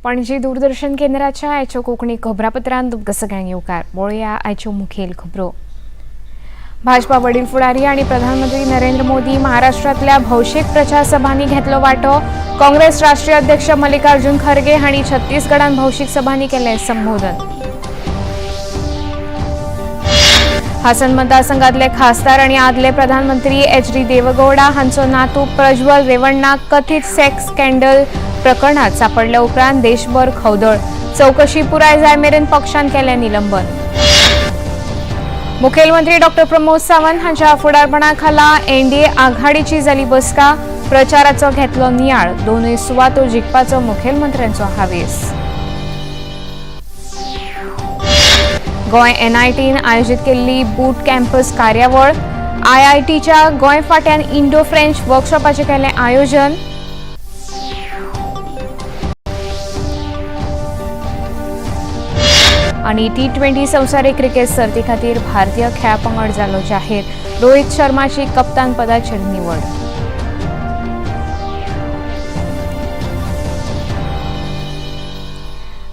पणजी दूरदर्शन केंद्राच्या आयच्या कोंकणी खबरापत्रांत तुमकां सगळ्यांक येवकार. पळोवया आयच्यो मुखेल खबरो. भाजपा वडील फुडारी आणि प्रधानमंत्री नरेंद्र मोदी महाराष्ट्रातल्या भौशीक प्रचार सभांनी घेतलो वांटो. काँग्रेस राष्ट्रीय अध्यक्ष मल्लिकार्जुन खरगे हांणी छत्तीसगडान भौशीक सभांनी केलें संबोधन. हासन मतदारसंघातले खासदार आणि आदले प्रधानमंत्री एच.डी. देवगौडा हांचो नातू प्रज्वल रेवण्णा कथित सेक्स स्कँडल प्रकरणात सापडल्या उपरांत देशभर खवदळ. चौकशी पुराय जाय मेरेन पक्षान केलें निलंबन. मुखेलमंत्री डॉक्टर प्रमोद सावंत हांच्या फुडारपणा खाला एनडीए आघाडीची जाली बसका. प्रचाराचो घेतलो नियाळ. दोनूय सुवातो जिखपाचो मुखेलमंत्र्यांचो हावेस. गोंय एनआयटीन आयोजीत केल्ली बूट कॅम्पस कार्यावळ. आयआयटीच्या गोंय फाट्यान इंडो फ्रेंच वर्कशॉपाचें केलें आयोजन. आणि टी20 संवसारीक क्रिकेट सर्ती खातीर भारतीय खेळा पंगड जालो जाहीर. रोहित शर्माची कप्तान पदाचेर निवड.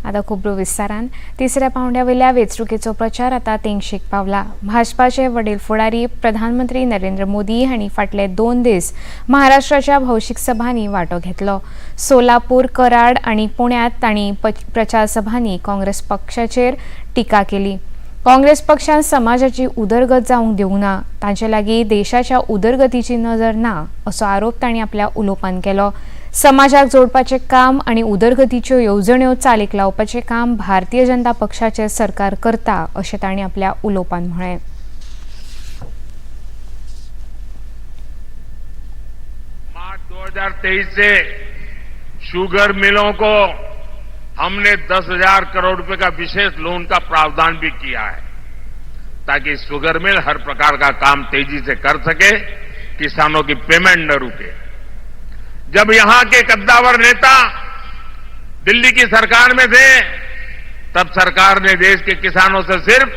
आता खबरो विस्तारान. तिसऱ्या पावंड्या वयल्या वेंचणुकेचो प्रचार आता तेंगशेक पावला. भाजपाचे वडील फुडारी प्रधानमंत्री नरेंद्र मोदी हांणी फाटले 2 दीस महाराष्ट्राच्या भौशीक सभांनी वांटो घेतलो. सोलापूर, कराड आनी पुण्यांत तांणी प्रचार सभांनी काँग्रेस पक्षाचेर टिका केली. काँग्रेस पक्षान समाजाची उदरगत जावंक दिवंक ना, तांचे लागीं देशाच्या उदरगतीची नजर ना असो आरोप तांणी आपल्या उलोवपान केलो. समाजाक जोडपाचें काम आनी उदरगतीच्यो येवजण्यो चालीक लावपाचें काम भारतीय जनता पक्षाचें सरकार करता अशें तांणी आपल्या उलोवपान म्हळें. मार्च 2023 से शुगर मिलों को हमने 10,000 करोड़ रुपए का विशेष लोन का प्रावधान भी किया है, ताकि शुगर मिल हर प्रकार का काम तेजी से कर सके, किसानों की पेमेंट न रुके। जब यहां के कद्दावर नेता दिल्ली की सरकार में थे, तब सरकार ने देश के किसानों से सिर्फ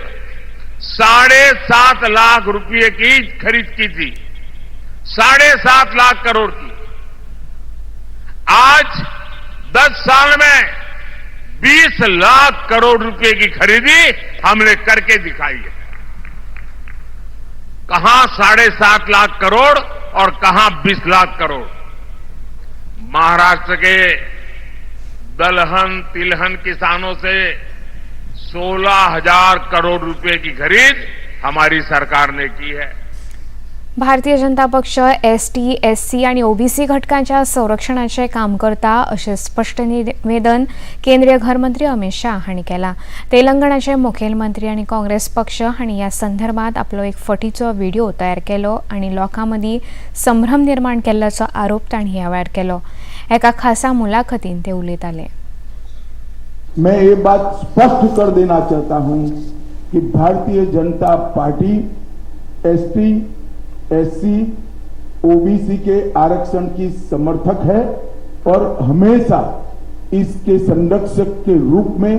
7.5 लाख रुपए की खरीद की थी, 7.5 लाख करोड़ की। आज 10 साल में 20 लाख करोड़ रुपए की खरीदी हमने करके दिखाई है। कहां 7.5 लाख करोड़ और कहां 20 लाख करोड़। महाराष्ट्र के दलहन तिलहन किसानों से 16,000 करोड़ रुपए की खरीद हमारी सरकार ने की है। भारतीय जनता पक्ष एसटी, एससी आणि ओबीसी घटकांच्या संरक्षणाचें काम करता अशें स्पश्ट निवेदन केंद्रीय घरमंत्री अमित शाह हांणी केलां. तेलंगणाचे मुखेलमंत्री आनी काँग्रेस पक्ष हांणी ह्या संदर्भात आपलो एक फटीचो व्हिडिओ तयार केलो आनी लोकां मदीं संभ्रम निर्माण केल्ल्याचो आरोप तांणी ह्या वेळार केलो. एका खासा मुलाखतीन ते उलयताले. मैं ये बात स्पष्ट कर देना चाहता हूं कि Bharatiya Janata party ST, SC, OBC के आरक्षण की समर्थक है और हमेशा इसके संरक्षक के रूप में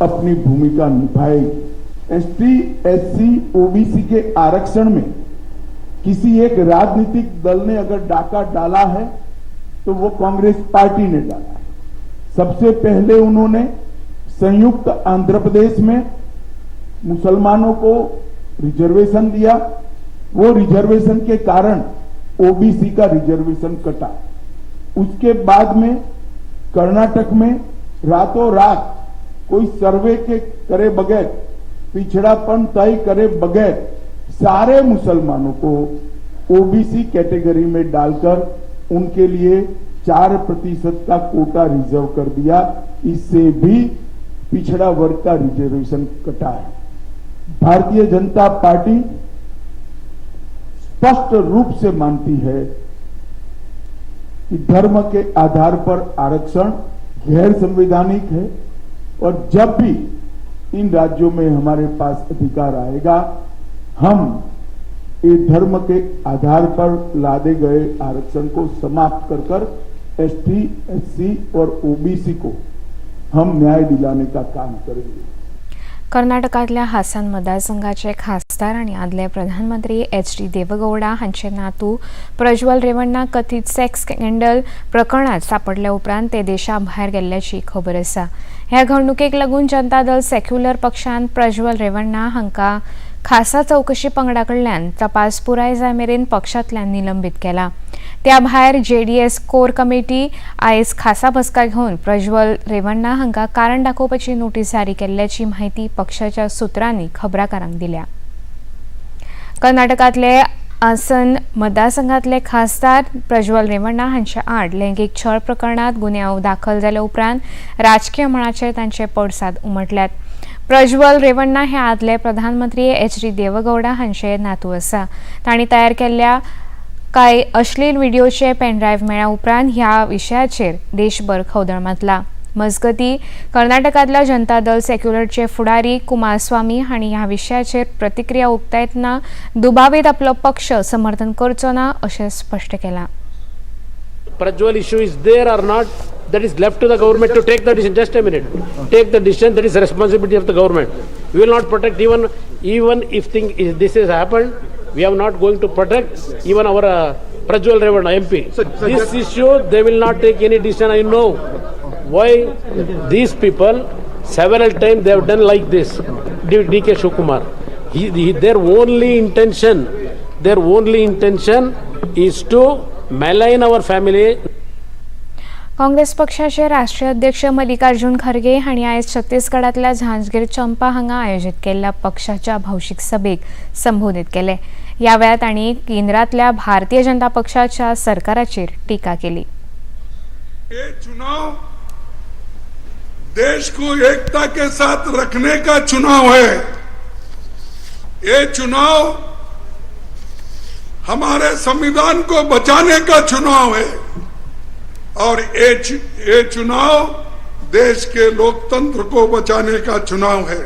अपनी भूमिका निभाएगी। एसटी, एससी, ओबीसी के आरक्षण में किसी एक राजनीतिक दल ने अगर डाका डाला है तो वो कांग्रेस पार्टी ने डाला है। सबसे पहले उन्होंने संयुक्त आंध्र प्रदेश में मुसलमानों को रिजर्वेशन दिया। वो रिजर्वेशन के कारण ओबीसी का रिजर्वेशन कटा। उसके बाद में कर्नाटक में रातों रात कोई सर्वे के करे बगैर, पिछड़ापन तय करे बगैर सारे मुसलमानों को ओबीसी कैटेगरी में डालकर उनके लिए 4% का कोटा रिजर्व कर दिया। इससे भी पिछड़ा वर्ग का रिजर्वेशन कटा है। भारतीय जनता पार्टी स्पष्ट रूप से मानती है कि धर्म के आधार पर आरक्षण गैर संवैधानिक है और जब भी इन राज्यों में हमारे पास अधिकार आएगा, हम ये धर्म के आधार पर लादे गए आरक्षण को समाप्त कर कर एसटी, एससी और ओबीसी को हम न्याय दिलाने का काम करेंगे। कर्नाटकातल्या हासन मतदारसंघाचे खासदार खासदार आनी आदले प्रधानमंत्री एच.डी. देवगौडा हांचे नातू प्रज्वल रेवण्णा कथीत सेक्स स्कँडल प्रकरणात सापडल्या उपरांत ते देशा भायर गेल्ल्याची खबर आसा. ह्या घडणुकेक लागून जनता दल सेक्युलर पक्षान प्रज्वल रेवण्णा हांकां खासा चवकशी पंगडा कडल्यान तपास पुराय जाय मेरेन पक्षांतल्यान निलंबीत केला. त्या भायर जेडीएस कोर कमिटी आयज खासा बसका घेवन प्रज्वल रेवण्णा हांकां कारण दाखोवपाची नोटीस जारी केल्ल्याची म्हायती पक्षाच्या सुत्रांनी खबराकारांक दिल्या. कर्नाटकांतले आसन मतदारसंघातले खासदार प्रज्वल रेवण्णा हांच्या आड लैंगीक छळ प्रकरणात गुन्यांव दाखल जाल्या उपरांत राजकीय मळाचेर तांचे पडसाद उमटल्यात. प्रज्वल रेवण्णा हे आदले प्रधानमंत्री एच.डी. देवगौडा हांचे नातू आसा. तांणी तयार केल्ल्या कांय अश्लील व्हिडिओचे पेनड्रायव्ह मेळ्ळ्या उपरांत ह्या विशयाचेर देशभर खवदळ मातला. मजगती कर्नाटकांतल्या जनता दल सेक्युलरचे फुडारी कुमारस्वामी हांणी ह्या विशयाचेर प्रतिक्रिया उक्तायतना दुबावीत आपलो पक्ष समर्थन करचो ना अशें स्पश्ट केलां. Prajwal issue is there or not, that is left to the government to take the decision. Just a minute. Take the decision, that is responsibility of the government. We will not protect even if thing is, this has happened, we are not going to protect even our Prajwal Revanna MP. This issue, they will not take any decision. I know why these people, several times they have done like this. D.K. Shivakumar, their only intention is to malign our family. Congress पक्षाचे राष्ट्रीय अध्यक्ष मल्लिकार्जुन खरगे हांणी आयज छत्तीसगडांतल्या झांजगीर चंपा हांगा आयोजीत केल्ल्या पक्षाच्या भौशीक सभेक संबोधीत केले. ह्या वेळार तांणी केंद्रांतल्या भारतीय जनता पक्षाच्या सरकाराचेर टिका केली. ये चुनाव देश को एकता के साथ रखने का चुनाव है. ये चुनाव हमारे संविधान को बचाने का चुनाव है और ये चुनाव देश के लोकतंत्र को बचाने का चुनाव है.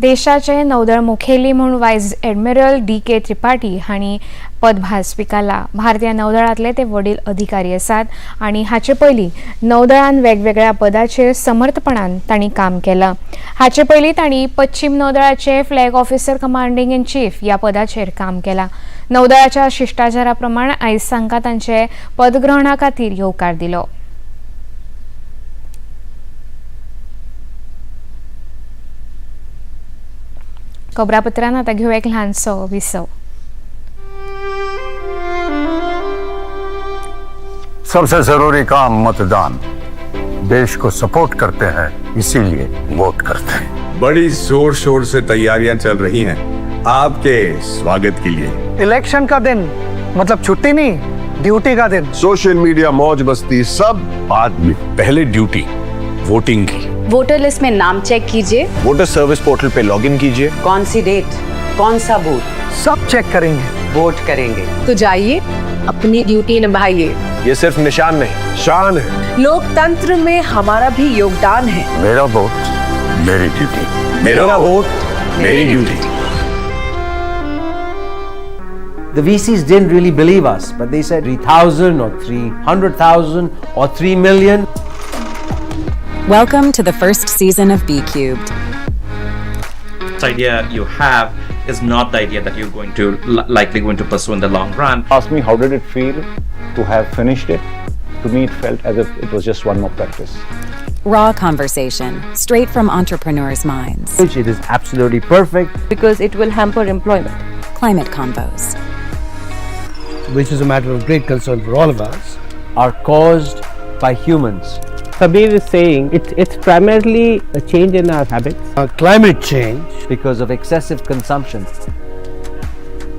देशाचे नौदळ मुखेली म्हूण वायस एडमिरल डी.के. त्रिपाठी हांणी पदभार स्विकारला. भारतीय नौदळांतले ते वडील अधिकारी आसात आनी हाचे पयलीं नौदळान वेगवेगळ्या पदाचेर समर्थपणान तांणी काम केलां. हाचे पयलीं तांणी पश्चिम नौदळाचे flag officer commanding in chief ह्या पदाचेर काम केलां. नौदळाच्या शिश्टाचारा प्रमाण आयज तांकां तांचे पदग्रहणा खातीर येवकार दिलो. खबरापत्रान आतां घेवया एक ल्हानसो विसव. सबसे जरूरी काम मतदान. देश को सपोर्ट करते हैं, इसीलिए वोट करते हैं. बड़ी जोर शोर से तैयारियां चल रही हैं आपके स्वागत के लिए. इलेक्शन का दिन मतलब छुट्टी नहीं, ड्यूटी का दिन. सोशल मीडिया, मौज मस्ती सब बाद में, पहले ड्यूटी वोटिंग की. वोटर लिस्ट में नाम चेक कीजिए. Water service portal pay login कीजिए. कौन सी डेट, कौन सा बूथ, सब चेक करेंगे, वोट करेंगे. तो जाइए, अपनी ड्यूटी निभाइए. ये सिर्फ निशान नहीं, शान है. लोकतंत्र में हमारा भी योगदान है. मेरा वोट मेरी ड्यूटी. मेरा वोट मेरी duty. The VCs didn't really believe us, but they said 3,000 or 300,000 or 3 million. Welcome to the first season of BCubed. This idea you have is not the idea that you're going to likely going to pursue in the long run. Ask me how did it feel to have finished it? To me, it felt as if it was just one more practice. Raw conversation, straight from entrepreneurs' minds. It is absolutely perfect. Because it will hamper employment. Climate convos, which is a matter of great concern for all of us, are caused by humans. Sabir is saying it's primarily a change in our habits. Climate change. Because of excessive consumption.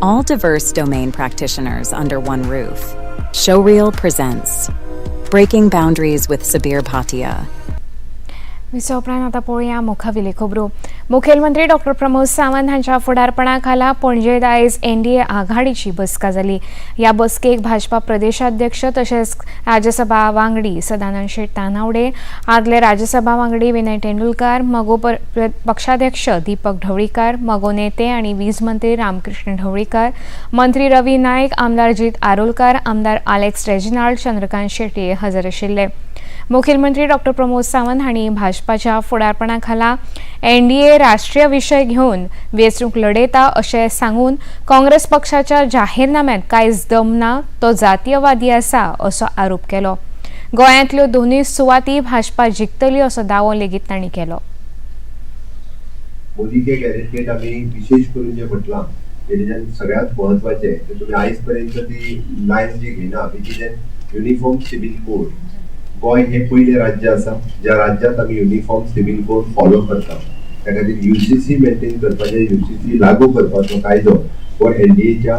All diverse domain practitioners under one roof. Showreel presents Breaking Boundaries with Sabir Bhatia. विसव उपरांत आतां पळोवया मुखावेली खबरो. मुखेलमंत्री doctor Pramod Sawant हांच्या फुडारपणा खाला पणजेंत आयज एनडीए आघाडीची बसका जाली. ह्या बसकेक भाजपा प्रदेशाध्यक्ष तशेंच राज्यसभा वांगडी सदानंद शेट तानावडे, आदले राज्यसभा वांगडी विनय तेंडुलकार, मगो पक्षाध्यक्ष दीपक ढवळीकार, मगो नेते आनी वीज मंत्री रामकृष्ण ढवळीकार, मंत्री रवी नायक, आमदार जीत आरोलकार, आमदार आलेक्स रेजिनाल्ड, चंद्रकांत शेट्ये हजर आशिल्ले. मुखेलमंत्री डॉक्टर प्रमोद सावंत हांणी भाजपाच्या फुडारपणा खाला एनडीए राष्ट्रीय विशय घेवन वेंचणूक लढयता अशें सांगून काँग्रेस पक्षाच्या जाहीरनाम्यांत कांयच दम ना, तो जातीयवादी आसा असो आरोप केलो. गोंयांतल्यो दोनूय सुवाती भाजपा जिखतली असो दावो लेगीत तांणी केलो. मोदी के गॅरंटीत आमी विशेष करून जे म्हटलां तेज्यान सगळ्यात म्हत्वाचें ते तुमी आयज पर्यंत ती लायन जी घेयना which is an uniform civil code. Goa हे पयलें राज्य आसा ज्या राज्यांत आमी युनिफॉर्म सिव्हील कोड फॉलो करता. त्या खातीर यूसीसी मेंटेन करपाचें, यूसीसी लागू करपाचो कायदो हो एनडीएच्या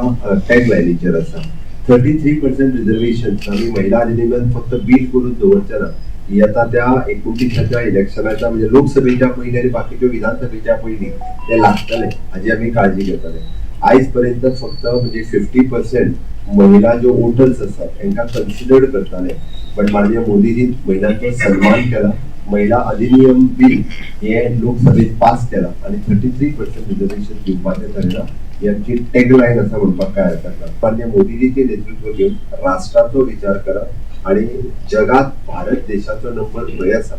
टॅग लायनीचेर आसा. 33% रिजर्वेशन आमी महिला अधिनियमान फक्त बील करून दवरचे ना, येता त्या 29च्या इलेक्शनाच्या म्हणजे लोकसभेच्या पयलीं आनी बाकीच्यो विधानसभेच्या पयलीं ते लागतले हाजी आमी काळजी घेतले. आयज पर्यंत फक्त म्हणजे 50% महिला ज्यो वोटर्स आसात हेंकां कन्सिडर्ड करताले, बट माननीय मोदीजीन महिलांचो सन्मान केला, महिला अधिनियम बील हे लोकसभेत पास केला आनी 33% रिजर्वेशन दिवपाचें थारयलां. ही आमची टॅगलायन आसा म्हणपाक कांय हरकत ना. माननीय मोदीजीचें नेतृत्व घेवन राष्ट्राचो विचार करा आणि जगात भारत देशाचो नंबर खंय आसा,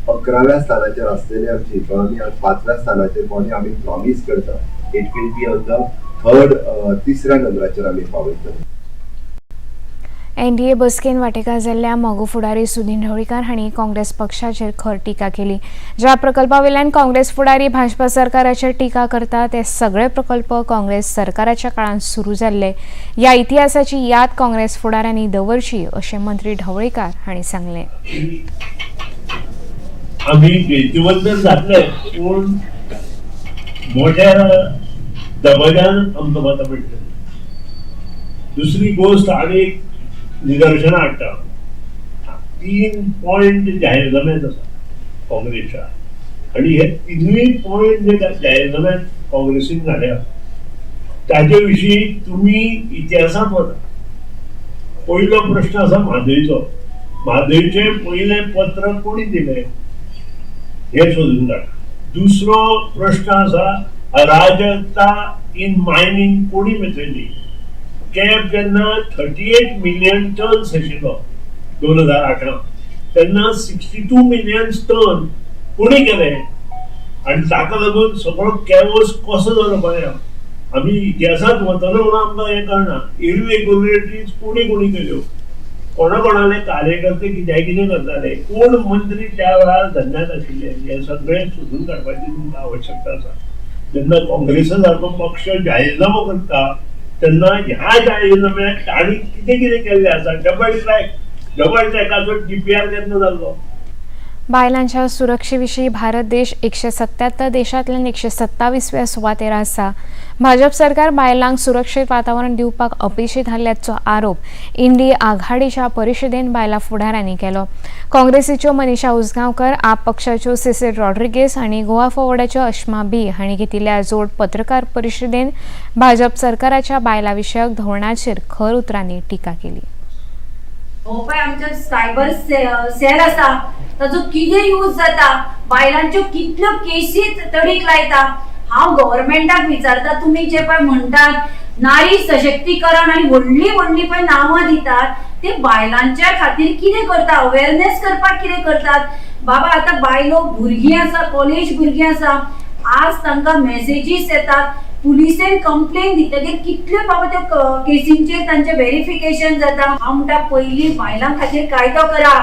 11व्या स्थानाचेर आसलेली आमची इकॉनॉमी आज 5व्या स्थानाचेर पावली. आमी प्रॉमीस करता it will be on the third, तिसऱ्या नंबराचेर आमी पावयतले. एनडीए बसकेन वांटेकार जाल्ल्या मगो फुडारी सुदिन ढवळीकार हांणी काँग्रेस पक्षाचेर खर टिका केली. ज्या प्रकल्पा वयल्यान काँग्रेस फुडारी भाजपा सरकाराचेर टिका करता ते सगळे प्रकल्प काँग्रेस सरकाराच्या काळांत सुरू जाल्ले. ह्या इतिहासाची याद काँग्रेस फुडाऱ्यांनी दवरची अशें मंत्री ढवळीकार हांणी सांगलें. आमी जैतिवंत जातले पूण मोठ्या दबाज्यान आमकां मतां मेळटली. दुसरी गोश्ट आनी निदर्शनां हाडटा, 3 पॉयंट जाहीरनाम्यांत आसा काँग्रेसच्या आनी हे 3 पॉयंट जे जाहीरनाम्यांत काँग्रेसीन घाल्या ताजे विशीं तुमी इतिहासांत वता. पयलो प्रश्न आसा म्हादयचो. म्हादयचें पयलें पत्र कोणी दिलें हें सोदून काडटा. दुसरो प्रश्न आसा अराजकता इन मायनींग कोणी मिटयली. कॅब जेन्ना 38 मिलियन टन्स आशिल्लो 2008 तेन्ना 62 मिलियन टन कोणी केले आनी ताका लागून सगळो कॅवस कसो जालो गोंयांत आमी इतिहासांत वतना म्हणून आमकां हें कळना. इरेग्युलरिटीज कोणी कोणी केल्यो, कोणा कोणाले कार्यकर्ते कित्याक कितें करताले, कोण मंत्री त्या वेळार धंद्यात आशिल्ले, हें सगळें सोदून काडपाची तुमकां आवश्यकता आसा. जेन्ना काँग्रेसा सारको पक्ष जाहीरनामो करता तेन्ना ह्या जाहीरनाम्यात तांणी कितें कितें केल्लें आसा. डबल ट्रॅकाचो डीपीआर केन्ना जाल्लो. बायलांच्या सुरक्षेविशीं भारत देश 177 देशांतल्यान 127व्या सुवातेर आसा. भाजप सरकार बायलांक सुरक्षीत वातावरण दिवपाक अपेशी थारल्याचो आरोप इंडी आघाडीच्या परिशदेन बायलां फुडाऱ्यांनी केलो. काँग्रेसीच्यो मनीषा उसगांवकर, आप पक्षाच्यो सिसिल रॉड्रिगेस आनी गोवा फॉरवर्डाच्यो अश्मा बी हांणी घेतिल्ल्या जोड पत्रकार परिशदेन भाजप सरकाराच्या बायलां विशयक धोरणाचेर खर उतरांनी टिका केली. हो पळय आमच्या सायबर सेल आसा ताजो कितें यूज जाता, बायलांच्यो कितल्यो केसी तडीक लायता. हांव गव्हर्मेंटाक विचारता, तुमी जे पळय म्हणटात नारी सशक्तीकरण आनी व्हडली व्हडली पळय नांवां दितात ते बायलांच्या खातीर कितें करता, अवेरनेस करपाक कितें करतात? बाबा आतां बायलो भुरगीं आसा, कॉलेज भुरगीं आसा, आज तांकां मॅसेजीस येतात, पुलिसेन कंप्लेन दितकीर कितल्यो बाबा त्या केसींचेर तांचें वेरिफिकेशन जाता. हांव म्हणटा पयलीं बायलां खातीर कायदो करा.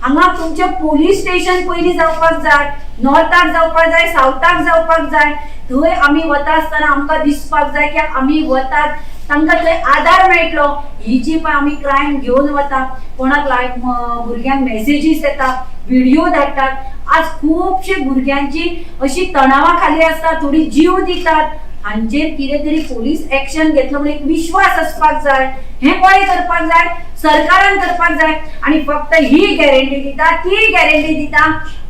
हांगा तुमचें पोलीस स्टेशन पयलीं जावपाक जाय, नॉर्थाक जावपाक जाय, सावथाक जावपाक जाय. थंय आमी वता आसतना आमकां दिसपाक जाय की आमी वतात तांकां थंय आदार मेळटलो. ही जी पळय आमी क्रायम घेवन वता, कोणाक लायक भुरग्यांक मॅसेजीस येता, व्हिडिओ धाडटात. आज खुबशे भुरग्यांची अशी तणावा खाली आसता, थोडी जीव दितात. हांचेर कितें तरी पोलीस एक्शन घेतलो म्हण एक विश्वास आसपाक जाय. हें कोणें करपाक जाय? सरकारान करपाक जाय. आनी फक्त ही गॅरंटी दिता ती गॅरंटी दिता.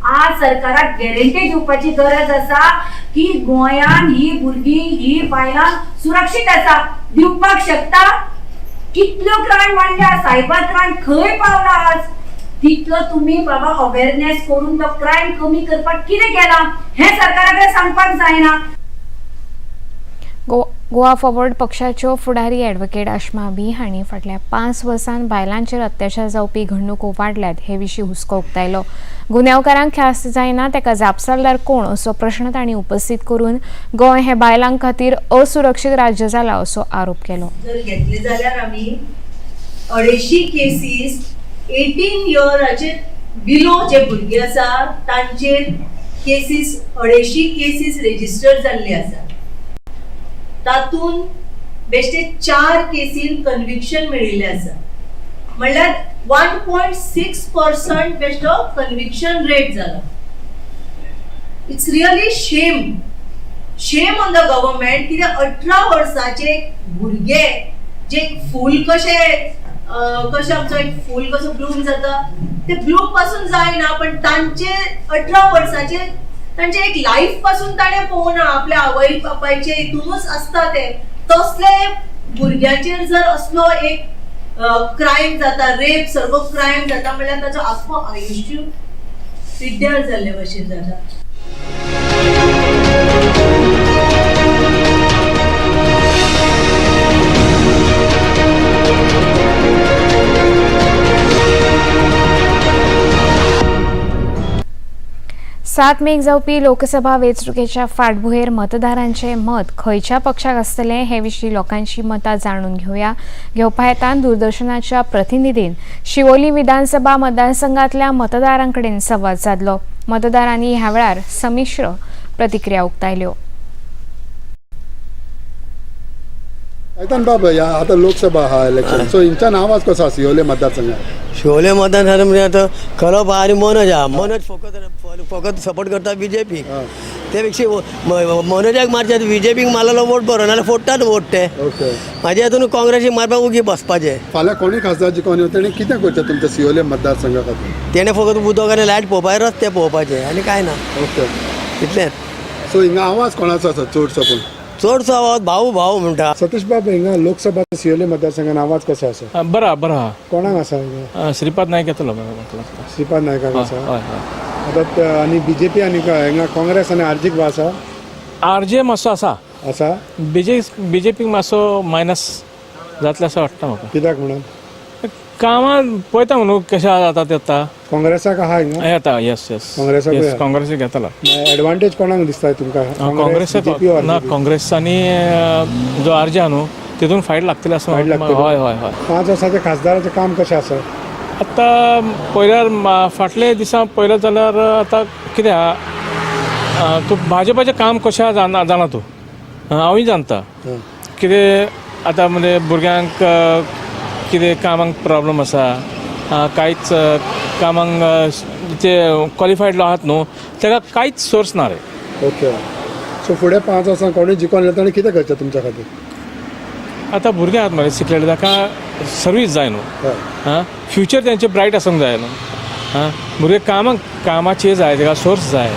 आज सरकाराक गॅरंटी दिवपाची गरज आसा की गोंयान ही भुरगीं ही बायलां सुरक्षीत आसा. दिवपाक शकता? कितल्यो क्रायम वाडल्या, सायबर क्रायम खंय पावला आज, तितलो तुमी बाबा अवेरनेस करून तो क्रायम कमी करपाक कितें केलां हें सरकारा कडेन सांगपाक जायना. गोवा फॉरवर्ड पक्षाच्यो फुडारी ॲडव्होकेट आश्मा बी हांणी फाटल्या 5 वर्सांत बायलांचेर अत्याचार जावपी घडणुको वाडल्यात हे विशीं हुस्को उक्तायलो. गुन्यांवकारांक ख्यास्त जायना ताका जापसालदार कोण असो प्रश्न तांणी उपस्थित करून गोंय हे बायलां खातीर असुरक्षीत राज्य जाला असो आरोप केलो. जर घेतले जाल्यार आमी 250 केसीस 18 इयराचे बिलो जे भुरगे आसा तांचेर केसीस 250 केसीस रेजिस्टर जाल्ले आसा. तातूंत बेश्टे 4 केसीन कन्विक्शन मेळिल्लें आसा, म्हणल्यार 1.6% बेश्टो कन्विक्शन रेट जाला. It's really shame shame on the government. कित्याक 18 वर्साचे भुरगे जे फूल कशें कशें आमचो एक फूल कसो ब्लूम जाता ते ब्लूम पासून जायना, पण तांचे 18 वर्साचे तांचे एक लायफ पासून ताणें पळोवना, आपल्या आवय बापायचे हितूनच आसता ते. तसले भुरग्यांचेर जर असलो एक क्रायम जाता, रेप सारको क्रायम जाता, म्हणल्यार ताचो आख्खो आयुश्य पिड्ड्यार जाल्ले भशेन जाता. सात मेक जावपी लोकसभा वेंचणुकेच्या फाटभुंयेर मतदारांचे मत खंयच्या पक्षाक आसतलें हे विशीं लोकांची मतां जाणून घेवपा हेतान दूरदर्शनाच्या प्रतिनिधीन शिवोली विधानसभा मतदारसंघातल्या मतदारां कडेन संवाद सादलो. मतदारांनी ह्या वेळार संमिश्र प्रतिक्रिया उक्तायल्यो. बाब आता लोकसभा हा इलेक्शन सो हिंच्यान आवाज कसो आसा शिवोले मतदारसंघात? शिवोले मतदारसंघात म्हणजे आतां खरो आनी मनोज आहा. मनोज फकत फकत सपोर्ट करता बीजेपीक, ते पेक्षा मनोजाक मारचे बीजेपीक मारलेलो वोट बरो, नाल्यार फोडटात वोट ते. म्हाजे हातून काँग्रेसीक मारपाक उगी बसपाचें. फाल्यां कोणी खासदार जिखोन येवन तेणें कितें करचें तुमच्या शिवोले मतदारसंघा खातीर? तेणें फकत उदक आनी लायट पळोवपाचें, रस्ते पळोवपाचे आनी कांय ना. ओके, इतलेंच. सो हिंगा आवाज कोणाचो आसा चडसो? पूण चडसो आवाज भाऊ भाऊ म्हणटा. सतीश बाब, हिंगा लोकसभा शिवोले मतदारसंघान आवाज कसो आसा? बरो बरो. कोणाक आसा हिंगा? श्रीपाद नायक येतलो. श्रीपाद नायकाक आसा. आतां आनी बीजेपी आनी हिंगा काँग्रेस आनी आरजीक आसा? आरजे मातसो आसा. आसा? बीजेपीक मातसो मायनस जातलें असो वाटता म्हाका. कित्याक म्हणून? कामां पळयता म्हणून कशें जाता ते आतां. काँग्रेसाक आहा हिंगा? येता. येस येस, काँग्रेसाक. काँग्रेसीक येतलो. एडवांटेज कोणाक दिसता तुमकां? काँग्रेसाक ना, काँग्रेस आनी जो आरजे आहा न्हू तितून फायट लागतली असो. हय हय हय. 5 वर्सांचे खासदाराचें काम कशें आसा? आतां पळयल्यार फाटले दिसा पळयलें जाल्यार आतां कितें आहा, तूं भाजपाचें काम कशें जाणा जाणा तूं, हांवूय जाणता कितें आतां म्हणजे भुरग्यांक कितें कामांक प्रॉब्लम आसा, कांयच कामांक ते क्वॉलिफायड आहात न्हू ताका कांयच सोर्स ना रे. ओके, सो फुडें 5 वर्सां कोणूय जिखोन येता ताणें कितें करचें तुमच्या खातीर? आतां भुरगे आहात मरे शिकलेले, ताका सर्वीस जाय न्हू, आं फ्युचर तेंचें ब्रायट आसूंक जाय न्हू, आं भुरगे कामाक कामाचे जाय, ताका सोर्स जाय.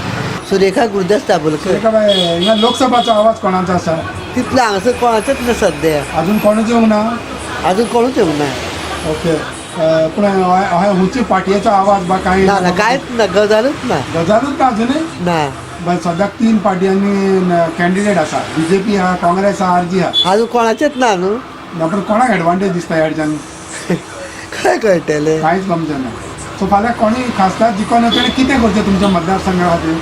सुरेखा गुरुदास दाभोलकर. हिंगा लोकसभाचो आवाज कोणाचो आसा? तितलो हांगासर कोणाचोच ना सद्या. अजून कोणूच येवंक ना? अजून कोणूच येवंक ना. ओके, पूण हुची पार्टीचो आवाज बा कांय ना? ना, कांयच ना, गजालूच ना. गजालूच ना अजुनूय ना. बरें, सद्याक 3 पार्टींनी कॅन्डिडेट आसा, बीजेपी आहा, काँग्रेस आहा, आरजी आहा. अजून कोणाचेच ना न्हू. ना, पूण कोणाक एडवांटेज दिसता ह्या ह्याच्यान? काय कळटलें? कांयच समजना. सो फाल्यां कोणूय खासदार जिखोन येता ताणें कितें करचें तुमच्या मतदारसंघा खातीर?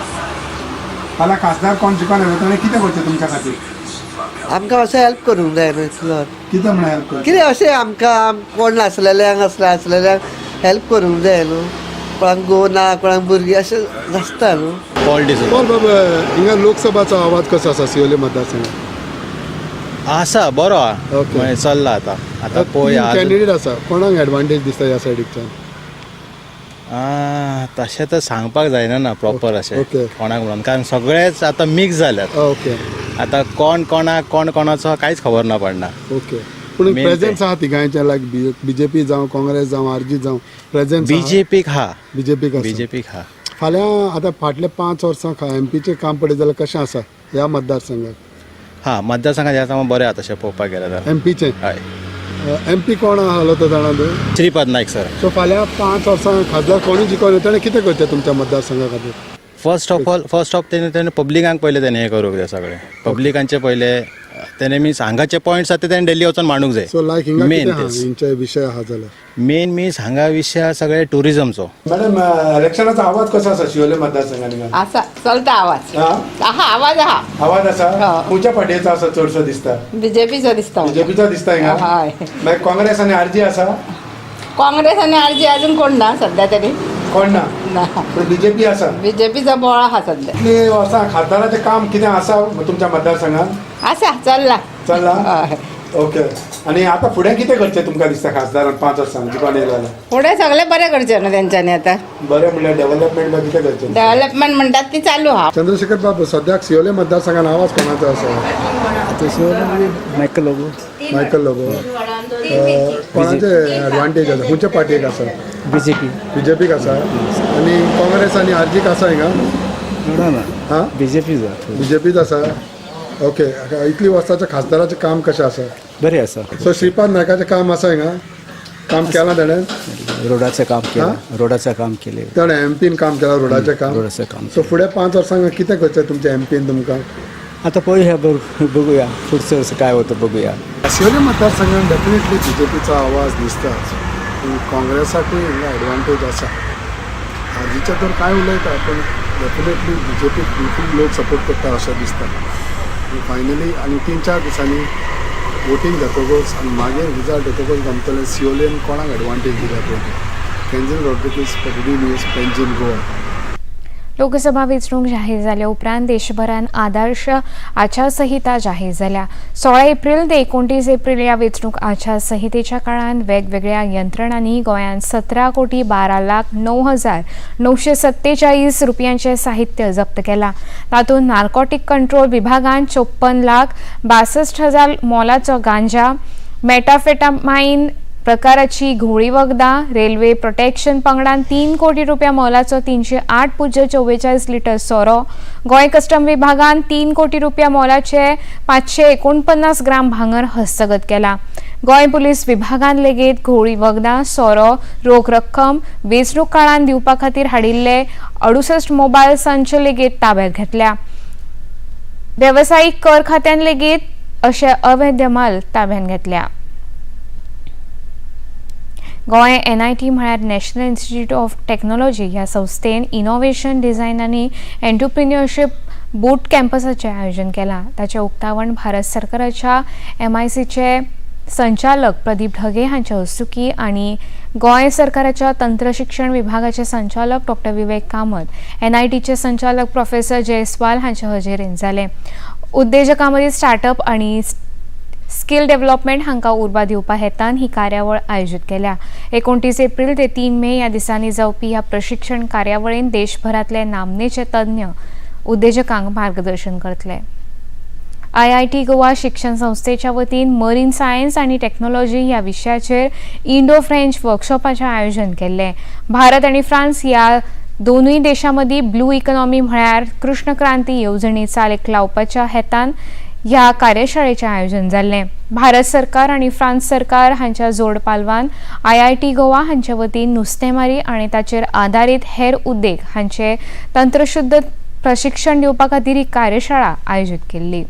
फाल्यां खासदार कोण जिखोन येता ताणें कितें करचें तुमच्या खातीर? आमकां अशें हेल्प करूंक जाय न्हू इतलो. कितें म्हणून हेल्प कर? कितें अशें आमकां कोण नासलेल्यांक असले आसलेल्यांक हेल्प करूंक जाय न्हू. कोणाक घोव ना, कोणाक भुरगीं अशें आसता न्हू. पॉल बाब, हिंगा लोकसभाचो आवाज कसो आसा शिवोले मतदारसंघात? आसा बरो आहा, चल्ला आतां. आतां पळोवया कॅन्डिडेट आसा, कोणाक एडवांटेज दिसता ह्या सायडीकच्यान? तशें तर सांगपाक जायना ना प्रॉपर अशें कोणाक म्हणून, कारण सगळेच आतां मिक्स जाल्यात. ओके, आतां कोण कोणाक कोण कोणाचो कांयच खबर ना पडना. ओके, पूण प्रेझेन्स आहा तिगांयचे, लायक बीजेपी जावं काँग्रेस जावं आरजी जावं, प्रेझेन्स बीजेपीक आहा. बीजेपीक बीजेपीक आहा. फाल्यां आतां फाटले 5 वर्सां एमपीचें काम पळयत जाल्यार कशें आसा ह्या मतदारसंघात? हां, मतदारसंघात ह्या सामान बरें आहा तशें पळोवपाक गेल्यार जाल्यार. एमपीचें? हय. एमपी कोण आहलो तो जाणा तूं? श्रीपाद नायक सर. सो फाल्यां 5 वर्सां खासदार कोणूय जिखोन येता ताणें कितें करचें तुमच्या मतदारसंघा खातीर? फर्स्ट ऑफ ऑल तेणें पब्लिकांक पयलें तेणें हें करूंक जाय सगळें. पब्लिकांचें पयलें तेणे मिन्स हांगाचे पॉयंट्स आसा ते तेणे दिल्ली वचून मांडूंक जाय. सो लायक हिंगा मेन कितें आहा हिंचे विशय आहा जाल्यार मेन मिन्स हांगा विशय सगळे टुरिजमचो. मॅडम, इलेक्शनाचो आवाज कसो आसा शिवोले मतदारसंघान? आसा, चलता आवाज. आहा, आवाज आहा. आवाज आसा. खंयच्या पार्टीचो आसा चडसो दिसता? बीजेपीचो दिसता. बीजेपीचो दिसता हिंगा. हय. मागीर काँग्रेस आनी आरजी आसा? काँग्रेस आनी आरजी अजून कोण ना सध्या तरी. कोण ना? ना. पूण बीजेपी आसा. बीजेपीचो बोळ आहा सध्या. इतली वर्सां खासदाराचें काम कितें आसा तुमच्या मतदारसंघात? आसा, चल्ला. चल्ला. ओके. आनी आतां फुडें कितें करचें तुमकां दिसता खासदारान 5 वर्सां जिखून येयलो जाल्यार? फुडें सगळें बरें करचें न्हू तेंच्यांनी आतां. बरें म्हणल्यार डेव्हलपमेंट बा कितें करचें? डेव्हलपमेंट म्हणटात ती चालू आहा. चंद्रशेखर बाबू, सद्याक सियोले मतदारसंघान आवाज कोणाचो आसा? मायकल लोबो. मायकल लोबो. कोणाचे एडवांटेज आसा? खंयच्या पार्टीक आसा? बीजेपी. बीजेपीक आसा. आनी काँग्रेस आनी आरजीक आसा हिंगा? ना ना. हां, बीजेपी. बीजेपीच आसा. ओके. इतली वर्सांचें खासदाराचें काम कशें आसा? बरें आसा. सो श्रीपाद नायकाचें काम आसा हिंगा? काम केलां ताणें? रोडाचें काम केलें. रोडाचें काम केलें ताणें. एमपीन काम केलां रोडाचें काम. रोडाचें काम. सो फुडें 5 वर्सांक कितें करचें तुमच्या एमपीन तुमकां? आता पळोवया, बघूया पुढचं वर्स काय होतं बघूया. शिवोले मतदारसंघात डेफिनेटली बीजेपीचो आवाज दिसताच, पूण काँग्रेसाकूय हिंगा एडवांटेज आसा. आरजीचे तर कांय उलयता, पूण डेफिनेटली बीजेपीक खूब लोक सपोर्ट करता अशें दिसता. फायनली आनी 3-4 दिसांनी वोटींग जातकच आनी मागीर रिजल्ट येतकच गमतलें सियोलेन कोणाक एडवांटेज दिल्या पळय. Tenzin Rodrigues, D news, Panjim, Goa. Lok Sabha वेंचणूक जाहीर जाल्या उपरांत देशभरान आदर्श आचारसंहिता जाहीर जाल्या. 16 एप्रिल ते 29 एप्रिल ह्या वेंचणूक आचारसंहितेच्या काळांत वेगवेगळ्या यंत्रणांनी गोंयांत 17,12,09,947 रुपयांचें साहित्य जप्त केलां. तातूंत नार्कोटीक कंट्रोल विभागान 54,62,000 मोलाचो गांजा, मेटाफेटामाइन प्रकाराची घोळी वखदां, रेल्वे प्रोटेक्शन पंगडान 3 कोटी रुपया मोलाचो 308.44 लिटर सोरो, गोंय कस्टम विभागान 3 कोटी रुपया मोलाचे 549 ग्राम भांगर हस्तगत केला. गोंय पुलीस विभागान लेगीत घोळी वखदां, सोरो, रोख रक्कम वेंचणूक काळान दिवपा खातीर हाडिल्ले 68 मोबायल संच लेगीत ताब्यात घेतल्या. वेवसायीक कर खात्यान लेगीत अशे अवैध माल ताब्यात घेतल्या. गोंय NIT म्हळ्यार नॅशनल इन्स्टिट्यूट ऑफ टॅक्नॉलॉजी ह्या संस्थेन इनोव्हेशन डिझायन आनी एंटरप्रिन्युअरशीप बूट कॅम्पसाचें आयोजन केलां. ताचें उक्तावण भारत सरकाराच्या MICचे संचालक प्रदीप ढगे हांचे हस्तुकी आनी गोंय सरकाराच्या तंत्रशिक्षण विभागाचे संचालक डॉक्टर विवेक कामत, NITचे संचालक प्रोफेसर जयस्वाल हांचे हजेरेन जालें. उद्देजकां मदीं स्टार्टअप आनी स्किल डेव्हलपमेंट हांकां उर्बा दिवपा हेतान ही कार्यावळ आयोजीत केल्या. 29 एप्रिल ते 3 मे ह्या दिसांनी जावपी ह्या प्रशिक्षण कार्यावळीन देशभरांतले नामनेचे तज्ञ उद्देजकांक मार्गदर्शन करतले. IIT Goa शिक्षण संस्थेच्या वतीन मरीन सायन्स आनी टॅक्नॉलॉजी ह्या विशयाचेर इंडो फ्रेंच वर्कशॉपाचें आयोजन केल्लें. भारत आनी फ्रांस ह्या दोनूय देशां मदीं ब्लू इकॉनॉमी म्हळ्यार कृष्ण क्रांती येवजणी चालीक लावपाच्या हेतान ह्या कार्यशाळेचें आयोजन जाल्लें. भारत सरकार आनी फ्रांस सरकार हांच्या जोड पालवान IIT Goa हांचे वतीन नुस्तेमारी आनी ताचेर आदारीत हेर उद्देग हांचे तंत्रशुद्ध प्रशिक्षण दिवपा खातीर ही कार्यशाळा आयोजीत केल्ली.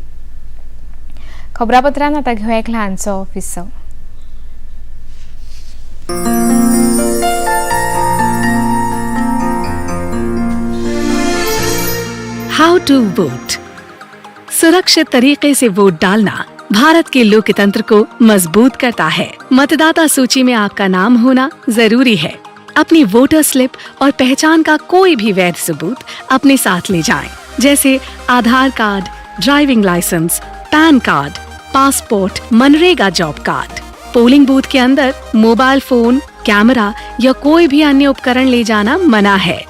खबरापत्रान आतां घेवया एक ल्हानसो विसव. How to vote. सुरक्षित तरीके से वोट डालना भारत के लोकतंत्र को मजबूत करता है। मतदाता सूची में आपका नाम होना जरूरी है। अपनी वोटर स्लिप और पहचान का कोई भी वैध सबूत अपने साथ ले जाएं, जैसे Aadhaar card, driving licence, PAN card, passport, MNREGA job card. Polling booth K अंदर मोबाइल फोन, कैमरा या कोई भी अन्य उपकरण ले जाना मना है।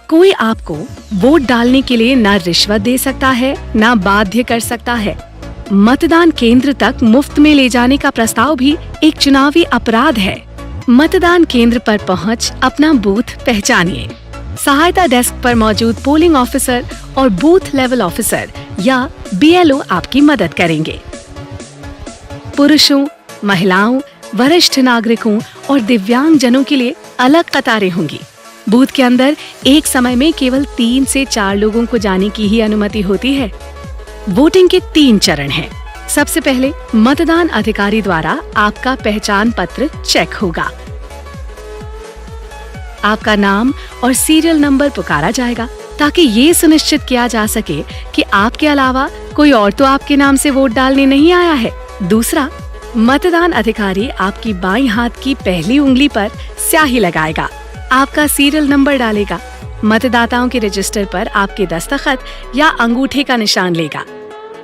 कोई आपको वोट डालने के लिए न रिश्वत दे सकता है, न बाध्य कर सकता है। मतदान केंद्र तक मुफ्त में ले जाने का प्रस्ताव भी एक चुनावी अपराध है। मतदान केंद्र पर पहुंच अपना बूथ पहचानिए। सहायता डेस्क पर मौजूद पोलिंग ऑफिसर और बूथ लेवल ऑफिसर या BLO आपकी मदद करेंगे। पुरुषों, महिलाओं, वरिष्ठ नागरिकों और दिव्यांगजनों के लिए अलग कतारें होंगी। बूथ के अंदर एक समय में केवल 3 से 4 लोगों को जाने की ही अनुमति होती है। वोटिंग के 3 चरण हैं। सबसे पहले मतदान अधिकारी द्वारा आपका पहचान पत्र चेक होगा। आपका नाम और सीरियल नंबर पुकारा जाएगा ताकि ये सुनिश्चित किया जा सके कि आपके अलावा कोई और तो आपके नाम से वोट डालने नहीं आया है। दूसरा, मतदान अधिकारी आपकी बाईं हाथ की पहली उंगली पर स्याही लगाएगा, आपका सीरियल नंबर डालेगा, मतदाताओं के रजिस्टर पर आपके दस्तखत या अंगूठे का निशान लेगा,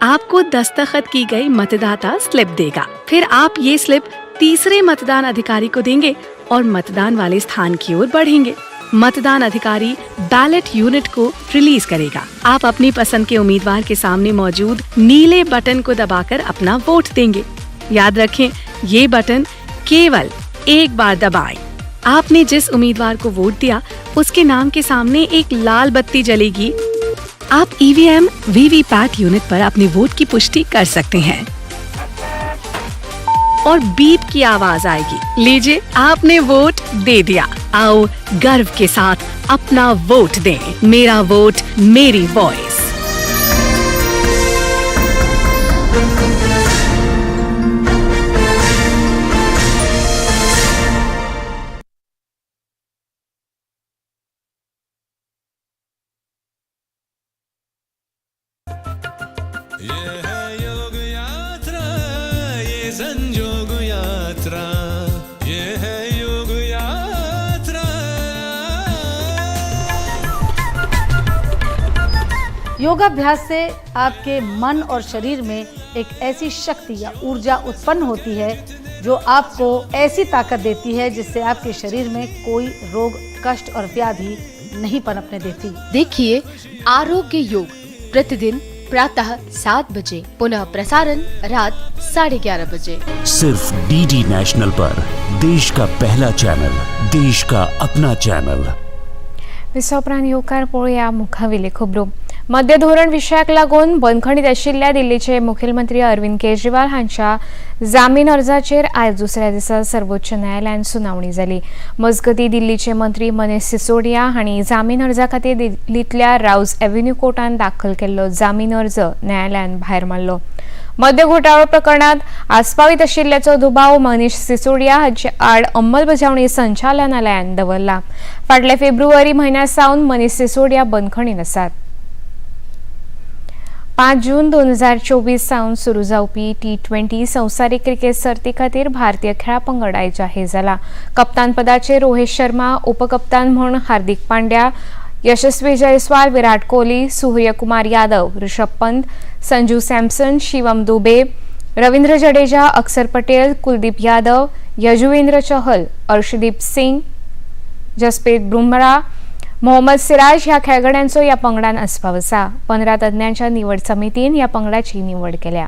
आपको दस्तखत की गई मतदाता स्लिप देगा। फिर आप ये स्लिप तीसरे मतदान अधिकारी को देंगे और मतदान वाले स्थान की ओर बढ़ेंगे। मतदान अधिकारी बैलेट यूनिट को रिलीज करेगा। आप अपनी पसंद के उम्मीदवार के सामने मौजूद नीले बटन को दबाकर अपना वोट देंगे। याद रखें, ये बटन केवल एक बार दबाएं। आपने जिस उम्मीदवार को वोट दिया उसके नाम के सामने एक लाल बत्ती जलेगी। आप ईवीएम वीवीपैट यूनिट पर अपने वोट की पुष्टि कर सकते हैं और बीप की आवाज आएगी। लीजिए, आपने वोट दे दिया। आओ गर्व के साथ अपना वोट दें। मेरा वोट मेरी वॉइस। ये है योग यात्रा, ये संजोग यात्रा, ये है योग यात्रा। योगाभ्यास से आपके मन और शरीर में एक ऐसी शक्ति या ऊर्जा उत्पन्न होती है जो आपको ऐसी ताकत देती है जिससे आपके शरीर में कोई रोग, कष्ट और व्याधि नहीं पनपने देती। देखिए आरोग्य योग प्रतिदिन प्रातः 7 बजे, पुनः प्रसारण रात 11:30 बजे, सिर्फ डीडी नेशनल पर। देश का पहला चैनल, देश का अपना चैनल। विसवा उपरांत येवकार पळोवया मुखावेले खबरो। मद्य धोरण विशयाक लागून बंदखणीत आशिल्ल्या दिल्लीचे मुखेलमंत्री अरविंद केजरीवाल हांच्या जामीन अर्जाचेर आयज दुसऱ्या दिसा सर्वोच्च न्यायालयान सुनावणी जाली। मजगतीं दिल्लीचे मंत्री मनीष सिसोडिया हांणी जामीन अर्जा खातीर दिल्लींतल्या राऊज एव्हेन्यू कोर्टान दाखल केल्लो जामीन अर्ज न्यायालयान भायर मारलो। मद्य घोटाळो प्रकरणात आस्पावीत आशिल्ल्याचो दुबाव मनीष सिसोडिया हांचे आड अंमलबजावणी संचालनालयान दवरला। फाटल्या फेब्रुवारी म्हयन्या सावन मनीष सिसोडिया बंदखणीत आसात। 5 जून 2024 सावन सुरू जावपी T20 संवसारीक क्रिकेट सर्ती खातीर भारतीय खेळा पंगड आयज जाहीर जाला। कप्तानपदाचेर रोहित शर्मा, उपकप्तान म्हूण हार्दिक पांड्या, यशस्वी जयस्वाल, विराट कोहली, सूर्यकुमार यादव, ऋषभ पंत, संजू सॅमसन, शिवम दुबे, रवींद्र जडेजा, अक्षर पटेल, कुलदीप यादव, यजुवेंद्र चहल, अर्शदीप सिंग, जसप्रीत बुमराह, मोहम्मद सिराज ह्या खेळगड्यांचो ह्या पंगडान आस्पाव आसा। 15 तज्ञांच्या निवड समितीन ह्या पंगडाची निवड केल्या।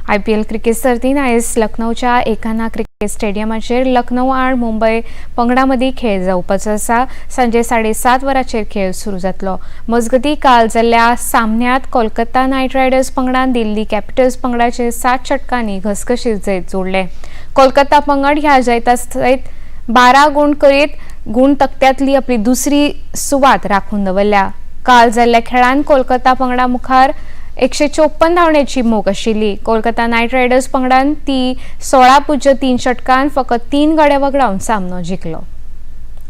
आयपीएल क्रिकेट सर्तीन आयज लखनौच्या एकाना क्रिकेट स्टेडियमाचेर लखनौ आड मुंबय पंगडा मदीं खेळ जावपाचो आसा। सांजे 7:30 वरांचेर खेळ सुरू जातलो। मजगतीं काल जाल्ल्या सामन्यांत कोलकाता नायट रायडर्स पंगडान दिल्ली कॅपिटल्स पंगडाचेर 7 षटकांनी घसघशीत जैत जोडलें। कोलकाता पंगड ह्या जैता सयत 12 गुण करीत गुण तक्त्यांतली आपली दुसरी सुवात राखून दवरल्या। काल जाल्ल्या खेळान कोलकाता पंगडा मुखार 154 धांवण्याची मोख आशिल्ली। कोलकाता नायट रायडर्स पंगडान ती 16.3 षटकान फकत 3 गडे वगडावन सामनो जिखलो।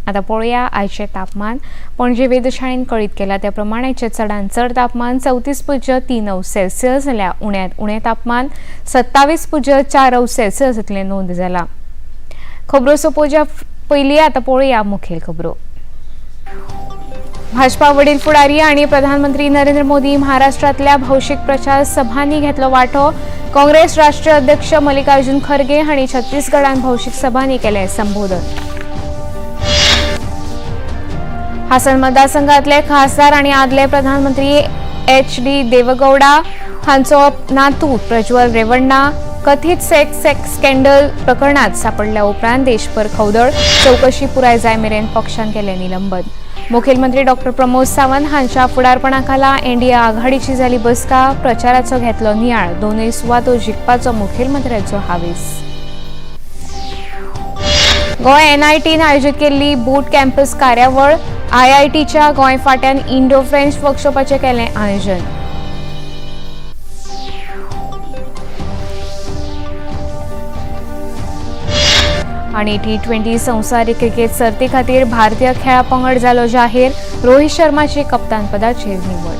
आता पळोवया आयचें तापमान। पणजे वेधशाळेन कळीत केला त्या प्रमाण आयचें चडांत चड तापमान 34.3 अंश सेल्सियस जाल्यार उण्यांत उणें तापमान 27.4 अंश सेल्सियस इतलें नोंद जाला। खबरो सोंपोवच्या पयलीं आतां पळोवया मुखेल खबरो। भाजपा वडील फुडारी आणि प्रधानमंत्री नरेंद्र मोदी महाराष्ट्रातल्या भौशीक प्रचार सभांनी घेतलो वांटो। काँग्रेस राष्ट्रीय अध्यक्ष मल्लिकार्जुन खरगे हांणी छत्तीसगडान भौशीक सभांनी केलें संबोधन। हासन मतदारसंघातले खासदार आणि आदले प्रधानमंत्री एच.डी. देवगौडा हांचो नातू प्रज्वल रेवण्णा कथित सेक्स स्कॅन्डल प्रकरणात सापडल्या उपरांत देशभर खवदळ। चौकशी पुराय जाय मेरेन पक्षान केलें निलंबन। मुखेलमंत्री डॉक्टर प्रमोद सावंत हांच्या फुडारपणाखाला एनडीए आघाडीची जाली बसका। प्रचाराचो घेतलो नियाळ। दोनूय सुवातो जिखपाचो मुखेलमंत्र्याचो हावेस। गोंय एनआयटीन आयोजीत केल्ली बूट कॅम्पस कार्यावळ। आयआयटीच्या गोंय फाट्यान इंडो फ्रेंच वर्कशॉपाचें केलें आयोजन। आनी T20 संवसारीक क्रिकेट सर्ती खातीर भारतीय खेळा पंगड जालो जाहीर. रोहित शर्माची कप्तानपदाचेर निवड.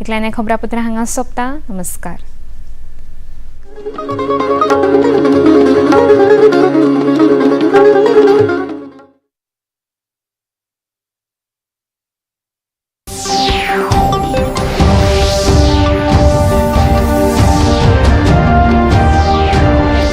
इतल्यान खबरापत्र हांगा सोंपता. नमस्कार.